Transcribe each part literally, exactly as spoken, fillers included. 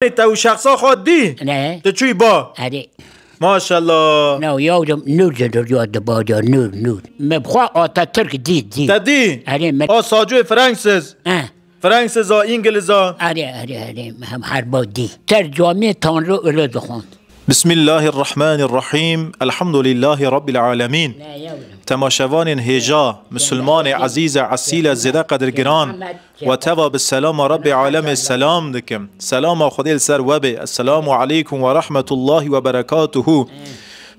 Te û şexsa xwe dî? Ne. Tu çûyî ba? Erê. Maşallah. Ne, yavrum, nûr ji dûr ya dibaca, nûr, nûr. Me bi xwe Atatürk dî, dî. Te dî? Erê, me. A sacûyê Fransız. Eh. Fransız a, Îngiliz a. Erê, erê, erê, me hem herba dî. Ser camê Tanrı ölü dixwend. Bismillahirrahmanirrahim. Elhamdülillahi Rabbil alemin. Ne, yavrum. Temaşevanên hêja, Musulmanê ezîz e, esîl e, zêde qedirgiran. We teva bi selama Rebbê Alemê selam dikim. Selama Xwedê li ser we bê. Esselamu aleykum ve rahmetullahi ve berekatuhu.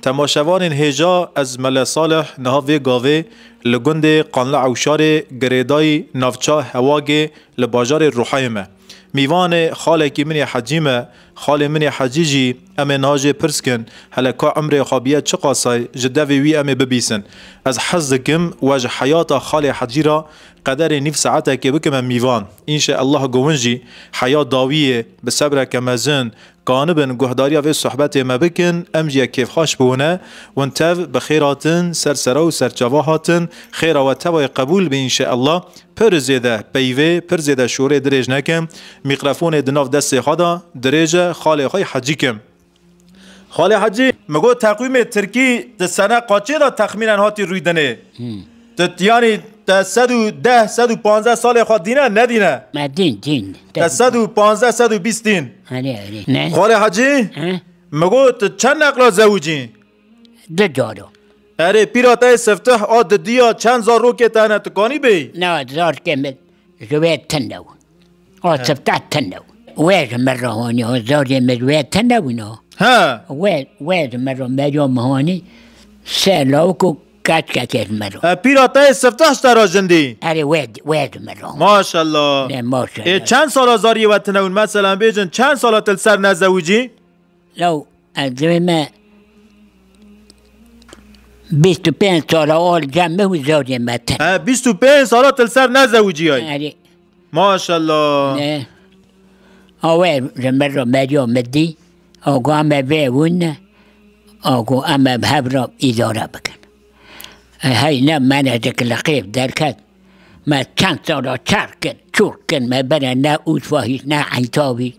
Temaşevanên hêja, ez Mele Salih, niha vê gavê li gundê Qanli Ewşarê girêdayî navça Hewagê li bajarê Ruhayê me. Mîvanê xalekî min ê Hecî me. Xalê min ê Hecî jî em ê niha jê pirs kin, hele ka emrê xwe biye çiqasay, ji devê wî em ê bibîsin. Ez hez dikim we ji heyata xalê Hecî re qederê nîv saetekê bikime mîvan. Înşeellah go win jî heya dawiyê bi sebreke mezin kanibin guhdariya vê sohbetê me bikin, em jî yek kêfxweş bibûne. Win tev bi xêr hatin, ser sera û ser çava hatin, xêra we tevayê qebûl be înşeellah. Pir zêde peyvê, pir zêde şorê dirêj nekim. Mîkrefonê di nav destê xwe de dirêje xalê xwe yê Hecî kim. Xalê Hecî, min got teqwîmê tirkî di sene qaçê de texmînen hatî rûydinê? Hmm. Tu, yanî te sed û deh, sed û panzdeh salê xwe dîne, nedîne? Me dîn, dîn. Te sed û panzdeh, sed û bîst dîn. Erê, erê. Ne? Xalê Hecî, He? min got tu çend neqla zewicî? Du caro. Erê, pîra te yê Siftih a didiya çend zarokê te hene, tu kanî bêyî? Na, zarokê min ji wê tune bû. A Siftih tune bû. Wê ji min re hanî, o zarê min ji wê tune bû, na. He. Wê, wê ji min re meriya min hanî, sê lawik û keçkekê ji min re. E, pîra te yê Siftih ji te re jin dî? Erê, wê, wê ji min re. Maşallah. Ne, maşallah. Ê, çend sala zariyê we tune bûn? Mesela bêjin, çend sala tu li ser nezewicî? Law, ez dibê me bîst û pênc sala ol cem min û zewcê me tune. He, bîst û pênc sala tu li ser nezewiciyayî? Erê. Maşallah. Ne. A wê ji min re meriya min dî. A got em ê vê win ne. A got em ê bi hev re îdare bikin. E, hey ne menecik li qêf derket. Me çend sala çar kir, çûr kir, me bere ne Ûsfahîs, ne Eyntabî.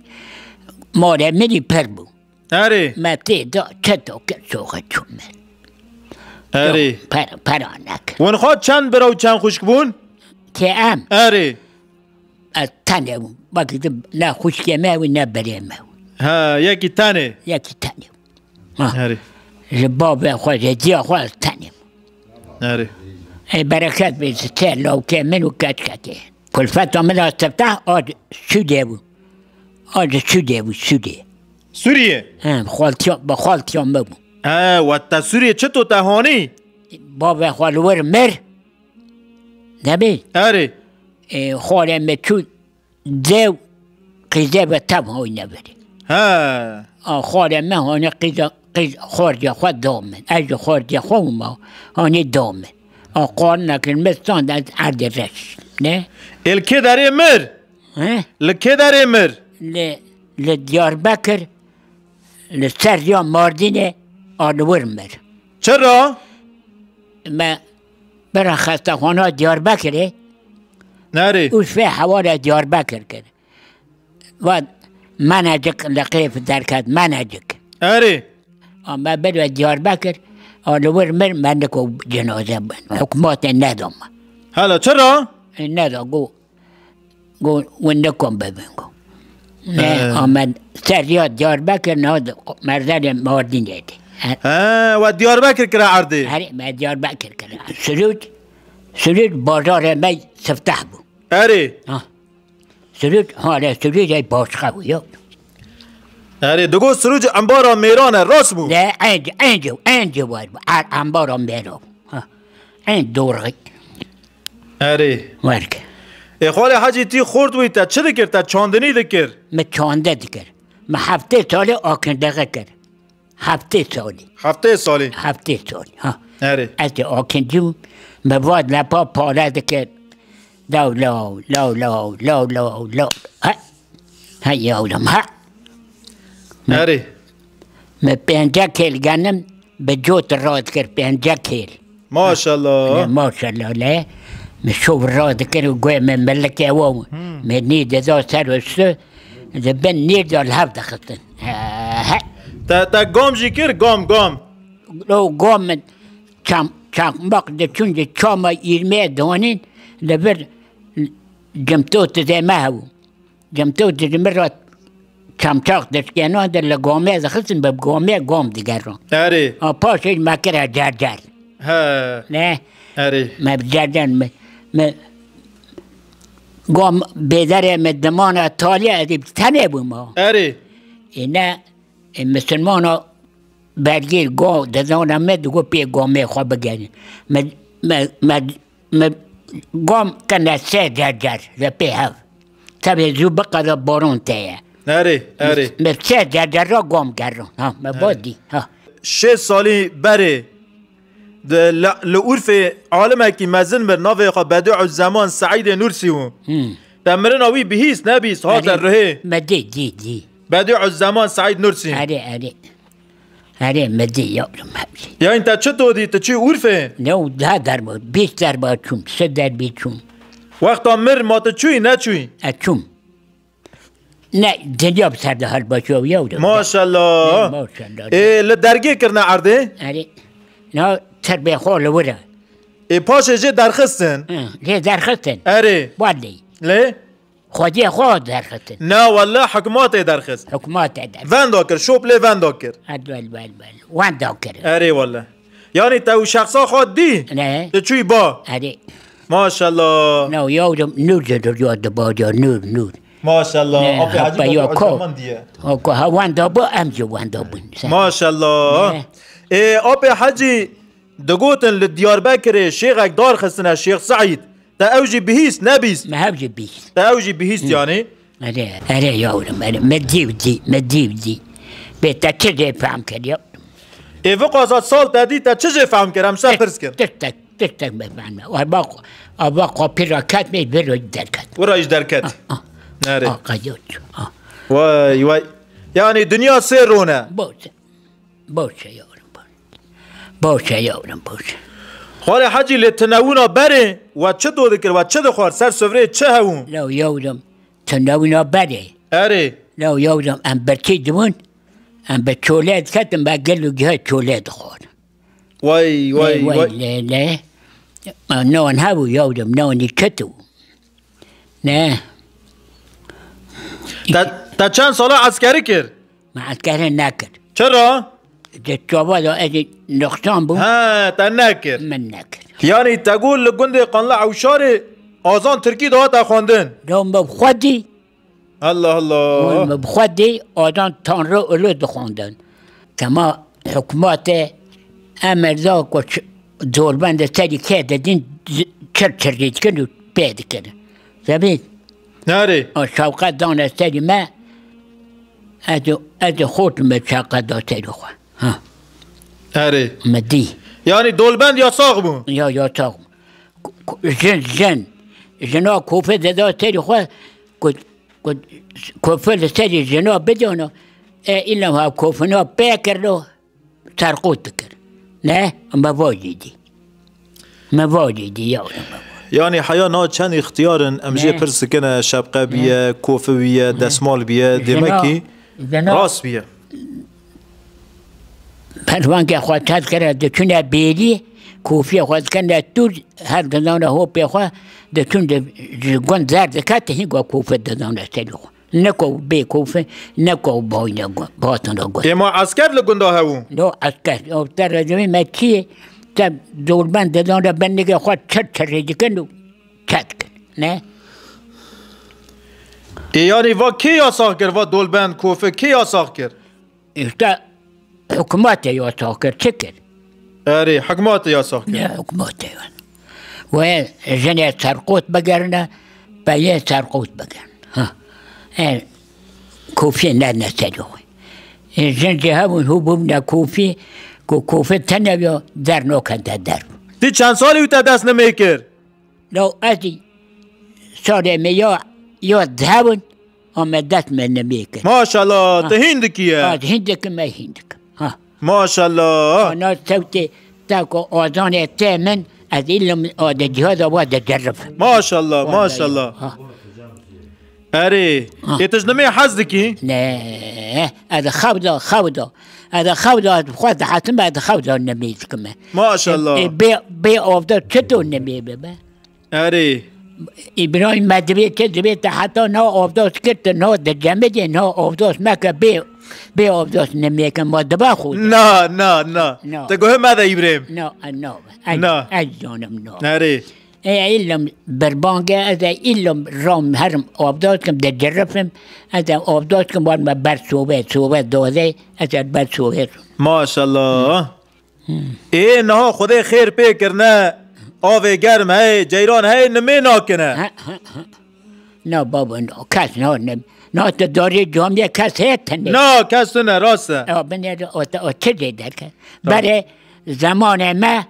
Malê min jî pir bû. Erê. Me tê da çeto kir, soxê çû me. Erê. Yok, per, pera nekir. Wan xwe çend bira û çend xwişk bûn? Tê em. Erê. Ez tenê bûm. Wekî di ne xwişkê me wî ne birê me wî. Ha, yekî tenê. Yekî tenê. Ha. Erê. Ji bavê xwe, ji diya xwe ez tenê bûm. Erê. Ê bereket bê ji te lawkê min û keçkekê. Kulfeta min a Siftah a Sûdê bû. A ji Sûdê bû, Sûdê. Sûriye? He, xaltiya, bi xaltiya me bû. He, we te Sûriye çito te hanî? Bavê xwe li wir mir. Demê? Erê. Ê, xalê me çû dew qîzê ve tev hayne verê. He. A xalê me hanî qîza, qîz xorca xwe da min. Ez ji xorca xwe û ma hanî da min. A qarnek li me stand ez erdê reş. Ne? Ê li kê derê mir? He? Li kê derê mir? Li, li Diyarbekir, li ser ya Mardînê a li wir mir. Çira? Me bira xestexana Diyarbekirê. Nerê? Û fê hewara Diyarbekir kir. Vat, menecik li qêf derket, menecik. Erê. A me bir ve Diyarbekir, a li wir mir me niko cenaze bin. Hikûmetê neda me. Hala çira? E, neda, go, go, win nikom bibin, go. Ne, He. a me ser ya Diyarbekir, ne, merzelê Mardînê de. He. He, we Diyarbekir kira erdê? Herê, me Diyarbekir kira. Sirût, Sirût bajarê me Siftah bû. Erê. Ha. Sirût, ha, le, Sirût ey başqa bû, yok. Erê, digo Sirûc embara mêran e, rast bû? Le, enc, enc, enc var bû. Er, embara mêran. Ha. Enc doğru. Erê. Werk. Ê, xalê Hecî, tî xort wî te çi dikir? Te çandinî dikir? Mi çande dikir. Mi heftê salê akindege kir. Heftê salî. Heftê salî? Heftê salî, ha. Erê. Ez ê akincî bûm, me vat lepa pare dikir. Law, law, law, law, law, law, law. Ha. Ha, yavrum, ha. Me, Erê. me pênce kêl genim, bi cot radikir pênce kêl. Maşallah. Ne, maşallah le. Me şov radikir û guê me milikê ew. Hmm. Me nî dida ser üstü. Di bin nêr de li hev dixistin. He, he. Te, te gom jî kir, gom, gom. Lo gom min çam-, çakmak diçûn di çama îrmê diwanîn, li vir cimto dizê me hebû. Cemtê û dijimir re çamçax dişkênan de li gomê dixistin, bi gomê gom digeran. Erê. A paşê me kire cercer. He. Ne? Erê. Me bi cercer me, me gom bêderê me dimana taliye edî tenê bûma. Erê. Ê ne, ê misilmana bergîr go dizana me digo pê gomê xwe bigerî. Me, me, me Me gom kene sê cercer li pê hev. Tevê zû biqede baron te ye. Erê, erê. Me sê cercer re gom gerin. Ha, me bo dî. Ha. Şêst salî berê di, li, li Urfê alimekî mezin bir navê xwe Bedi'u Zeman Seîdê Nursî bû. Hmm. Te mirina wî bihîst, nebîst, hate Erê, rihê. Me dî, dî, dî. Bedi'u Zeman Seîd Nursî. Erê, erê. Erê, me dî yavrum hemî. Yani te çi to dî, tu çû Urfê? Ne û daha derba, bîst derba çûm, sê derbî çûm. Wexta mir ma tu çûyî, neçûyî? E, çûm. Ne, dinya bi ser de hal başa yavrum. Maşallah. Ne, maşallah. Ê, li dergê kirine erdê? Erê. Na, terbê xwe li wir e. Ê, paşê jê derxistin? Hı, jê derxistin. Erê. Wallahî. Lê? Xwediyê xwe derxistin. Na welle hikmatê derxist. Hikmatê derxist. Venda kir, şop lê venda kir. Bel, bel, bel. Wenda kir. Erê welle. Yani te û şexsa xwe dî? Ne. Tu çûyî ba? Erê. Maşallah. Ne, yavrum, nûr didur ya di badiya, nûr, nûr. Maşallah. Ne, Apê Hecî hapa ya Bedi'u ko. Zeman diye. O ko ha wenda bu, em jî wenda bûn. Sen. Maşallah. Ne. Ê, Apê Hecî digotin li Diyarbekirê şêxek darxistine, Şêx Seîd. Te ew jî bihîst, nebîst? Me hev jî bîst. Te ew jî bihîst Hı. yani? Erê, erê yavrum, erê. Me dî û dî, me dî û dî. Bê te çi jê fehm kir ya? Ê, viqasa sal te dî, te çi jê fehm kir? Em ser pirs kir. Tiştek, tiştek me fehm ne. Ava, ava qapî ra ket me, vir derket. Wira jî derket. Ah, ah. Nerê? Ah, qediyo. Ah. Vay, vay. Yani dinya sê rone. Boş. Boş e yavrum, boş. Boş e yavrum, boş. Xalê Hecî, lê tinewina berê we çi to dikir, we çi dixwar, ser sofreyê çi hebû? Law yavrum, tinewina berê. Erê. Law yavrum, em birçî dibûn, em bi çolê diketin, me gel û giha çolê dixwar. Way, way, Lê, way. Lê, lê. Ma nan hebû yavrum, nanî çi tu? Ne. Te, te çend sala eskerî kir? Me eskerî nekir. Çira? Di çava de ez ê nixşan bûm. He, te nekir. Min nekir. Yani te got li gundê Qanla Ewşarê azan tirkî de hate xwendin? Do me xwedî. Allah Allah. Me xwedî azan Tanrı ulu dixwendin. Tema hikûmetê emir da ku ç-, dolbendê serî kê didin, çir çirî dikin û pê dikin. Zebî? Nerê? O şewqet dane serî me, ez û, ez û xort me şewqet da serî xwe. Ha. Erê. Me dî. Yani dolbend yasax bû? Ya, yasax bû. Ku, ku, jin, jin. Jina kofe deda serî xwe, ku, ku, kofe li serî jina bidana, e, îla ha kofina pê kirdo. Serqot dikir. Ne? Me vacî dî. Me vacî dî ya. Yani heya na çend îxtiyar in, em jê Ne? pirs dikine, şepqe Ne? bîye, kofi bîye, Ne? desmal bîye, Jina, demek ki jina rast bîye. Pervange xwe ted kire, diçûne bêrî, kofiye xwe dikine tûr, her dizane hopê xwe, diçûn di, ji gund zer dikete, hîn ku kofi dizane serî xwe. Ne ku bê kofe, ne ku boyne gu-, batine gu. Ê ma esker li gunda hebû? No esker, o te rejimê me çi ye? Te dolbend didan re bendegê xwe çir çirê dikin û çet kin. Ne? Ê yani va kê yasax kir, va dolbend, kofe kê yasax kir? Îşte hikûmetê yasax kir, çi kir? Erê, hikûmetê yasax kir. Ne hikûmetê ya. Wê jinê serqot bigerine, peyê serqot bigerin. Ha. E, kofiyê nedine serê xwe. E, jin jî hebûn, hû bûbûne kofî, ku kofe tene ya, der nakete der. Ti çend salî wî te dest nimê kir? Law ez jî salê me ya, ya dehebûn, a me dest me nimê kir. Maşallah, Ha. te hîn dikî ye. Ha, hîn dikim, me hîn dikim. Ha. Maşallah. Ana sewtê te ku azanê te min, ez îlim a de cihaza wa de cerib. Maşallah, Vallahi. maşallah. Ha. Erê, Ha. ê tu ji nimê hez dikî? Ne, ez xew da, xew da. Ez xew da, ez bi xwe dihetim, ez xew da nimê dikime. Maşallah. Ê, bê, bê avda çito nimê bibe? Erê. Îbrahîm me divê çi, divê te heta niha avdas kir, tu niha dicemidê, niha avdas meke, bê, bê avdas nimê ke ma dibe xwe de. Na, na, na. Na. Tu guhê me de Îbrahîm. Na, na. Ez, Na. ez zanim na. Erê. E, îllim berbange, ez ê îllim ram herim avdas kim, dicerifim, ez ê avdas kim, wan me ber sobe, sobe dode, ez ê ber sobe. Maşallah. Ê, niha Xwedê xêr pê kirine, avê germ hey, ceyran hey, nimê nakine. Ha, ha, ha. Na baba, no, kes no, ne, no, tu darê camiyê kes heye tenê. Na, kes tune, rast e. Ya, binê de o, o çi dê derke? Tamam. Berê zemanê me,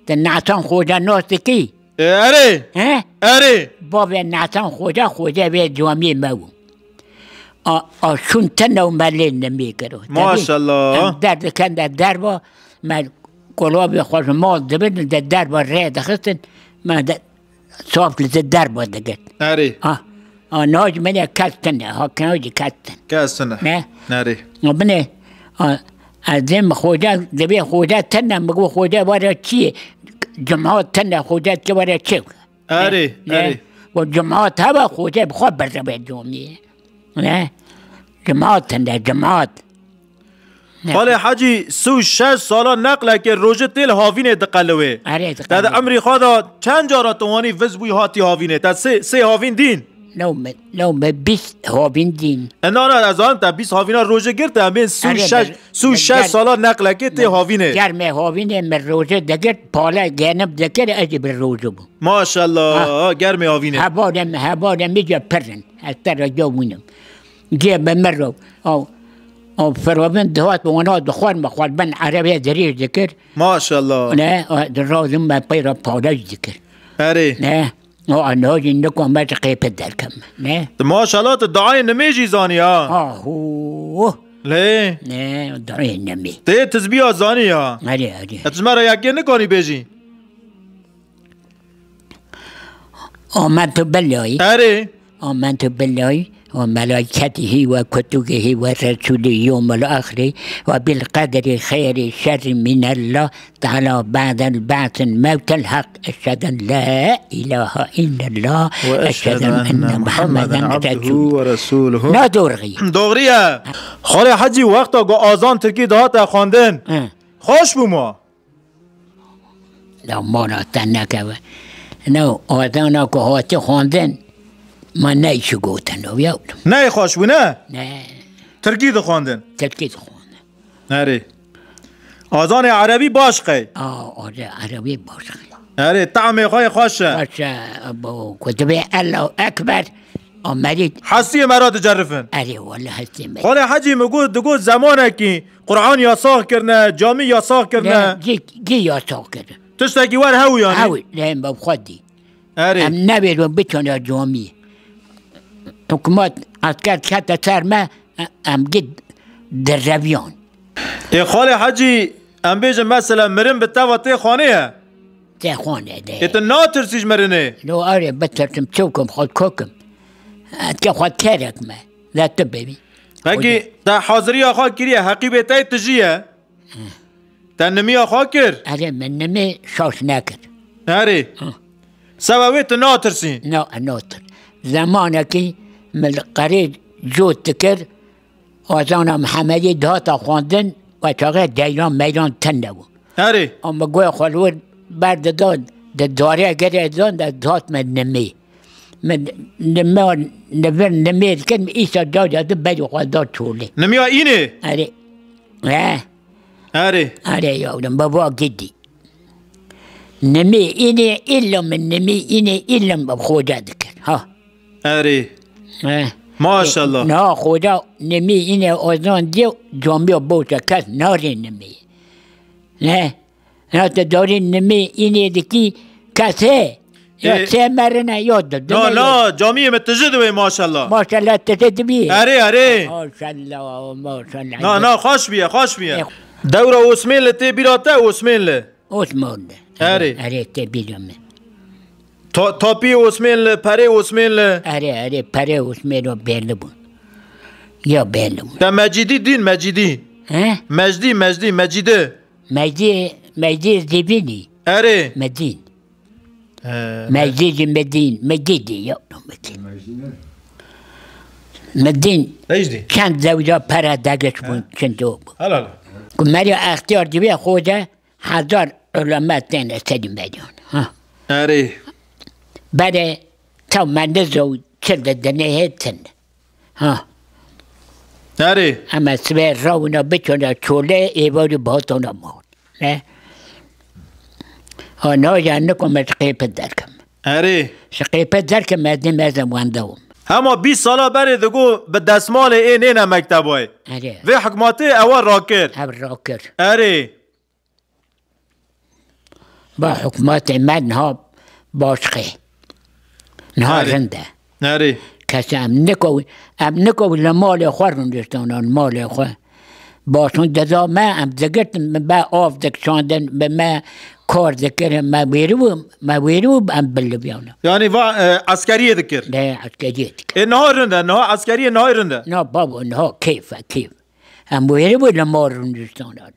tu Nehsan Xoca nas dikî? E, erê. He? Erê. Bavê Nehsan Xoca, Xoca vê camiyê me bû. A, a şûn tene û me lê nimê kiro. Maşallah. Em derdiken de derba, me kolabê xwe ji mal dibin, de derba rê dixistin, me de saf li de derba digir. Erê. Ha. A, naj min e kes tine, ha, kena jî kes tine. Kes tine. Ne? Erê. A, binê, a, ez dêm xoca, dibê xoca tine, mi got xoca were çi ye? Cuma tine, xoca ki were çi? Erê, Ne? erê. Got cuma hebe xoca bi xwe birdibe camiyê. Ne? Cemaat tende, cemaat. Ne? Xalê Hecî, sî û şeş sala neqleke rojê tê li havînê diqeliwê. Erê, Te di diqeliwê. emrî xwe de çend cara tu wanî viz bûyî hatî havînê? Te sê, sê havîn dîn? Lew me, lew me bîst havîn dîn. E, na, na, ez zanim te bîst havîna rojê girte, em bên sî û şeş, Erê, me, sî û şeş me ger-, sala neqlekê tê me havînê. germê havînê me rojê digirt, pale genim dikir, ez jî bi rojê bû. Maşallah, Ha. germê havînê. Hevalê me, hevalê me jî pir in. Ez te re cewînim. Cê bi min re, ew, ew firovin dihat û wana dixwar me xwar bin erebê dirêj dikir. Maşallah. Ne, di razim me pey re pale jî dikir. Erê. Ne, o anajî nika me ji qêpê derkim. Ne? Tu maşallah tu duayê nimê jî zanî ha. Ahu. Lê. Ne, duayê nimê. Tê tizbiya zanî ha. Erê, erê. E, tu ji me re yekê nikanî bêjî? آمنت بالله. Erê. آمنت بالله وملائكته وكتبه ورسله يوم الآخر وبالقدر خير شر من الله تعالى بعد البعث موت الحق أشهد أن لا إله إلا الله وأشهد أشهد أن أن محمدا محمدا عبده رسول ورسوله. Na dorî. Doğru ya. Xalê Hecî, wexta ku azan tirkî dihate xwendin, Hı. xweş bû ma? La mala te nekeve. No, azana ku hatî xwendin, ma neyşi gotin o ya. Ney xweş bû, ne? Ne. Tirkî dixwendin? Tirkî dixwendin. Erê. Azanê erebî baş qey? A, azanê erebî baş qey. Erê, tamê xwe yê xweş e. Xweş e, bo, ku dibê Allahu Ekber, a merî Hestiyê me re dicerifin. Erê, wele hestiyê me. Xwedê Hecî min got, digot zemanekî Quran yasax kirine, camî yasax kirine. Ne, cî, cî yasax kirine. Tiştekî wer hew yanî? Hew, lê em bi xwe dî. Erê. Em nebêjin biçine camî. Hikûmet esker kete ser me, em gî direviyan. Ê xalê Hecî, em bêjin mesela mirin bi te ve tê xanê ye? Tê xanê de. Ê tu natirsî ji mirinê? No, erê, bitirsim, çi bikim, xwe kokim. Eke xwe kerek me. Ve tu bibî. Pekî, te haziriya xwe kiriye, heqîbê te tijî ye? Te nimiya xwe kir? Erê, min nimê şaş nekir. Erê. Hı. Seba wê tu natirsî? Na, natir. Zemanekî min li qerê cot dikir, azana Mihemedî dihata xwendin, we çaxê deyran meyran tune bû. Erê. Ama goya xwe li wir berdida, di darê gerê dan de dihat me nimê. Min nime, nivir nimê dikin, îsa da da di berî xwe da çolê. Nimiya înê? Erê. He. Erê. Erê yavrum, baba gidî. Nimê înê, îllim nimê înê, îllim bi xoca dikir. Ha. Erê. He. Maşallah. Na xoca nimê înê ozan diye camiya boşa kes narê nimê. Ne? Ya te darê nimê înê dikî kes heye? Ya Ê, çê merine ya di, di na, ne na, ya? Camiyê me tije dibe maşallah. Maşallah tije dibî. Erê, erê. Maşallah, maşallah. Na, na, xweş bîye, xweş bîye. Ê. Dewra Osmanlı tê bîra te, Osmanlı? Osmanlı. Erê. Erê, tê bîra me. Ta-, tapî Osmênli, perê Osmênli. Erê, erê, perê Osmênli bêrli bû. Ya bêrli bû. Te Mecîdî dîn, Mecîdî. He? Mecdî, Mecdî, Mecîdi. Mecdî, Mecdî Zîvînî. Erê. Medîn. He, Mecîdî Medîn, Mecîdî ya. Medîn. Medîn. Mecdî. Çend zewca pere degiş bûn, çend o bû. Helal. Ku merî extiyar dibe xwe de hezar ulema tên li serî medyan. Ha. Erê. Berê tew me nizo çi li dinê hê tin. Ha. Erê. Ema sibê rawina biçona çolê êvarî batona mal. Ne? Ha, naja niko me ji qêpit derkim. Erê. Ji qêpit derkim ez dê mezin wendewim. Hema bîst sala berê digo bi desmalê ê nêne mektebay. Erê. Vê hikmatê ewa rakir. Ev rakir. Erê. Ba hikmatê me niha baş xê. Niha Erê. Rind e. Erê. Kes em niko, em niko li malê xwe rindiştana, li malê xwe. Başûn dida me, em digirtin, me av dikişandin, me, me kar dikirin, me wêrî bû, me wêrî bû, em biliviyana. Yani va, e, eskeriyê dikir. Ne, eskeriyê dikir. E, niha rind e, niha eskeriyê niha rind e. Na babo, niha keyf e, keyf. Em wêrî bû li mal rindiştana.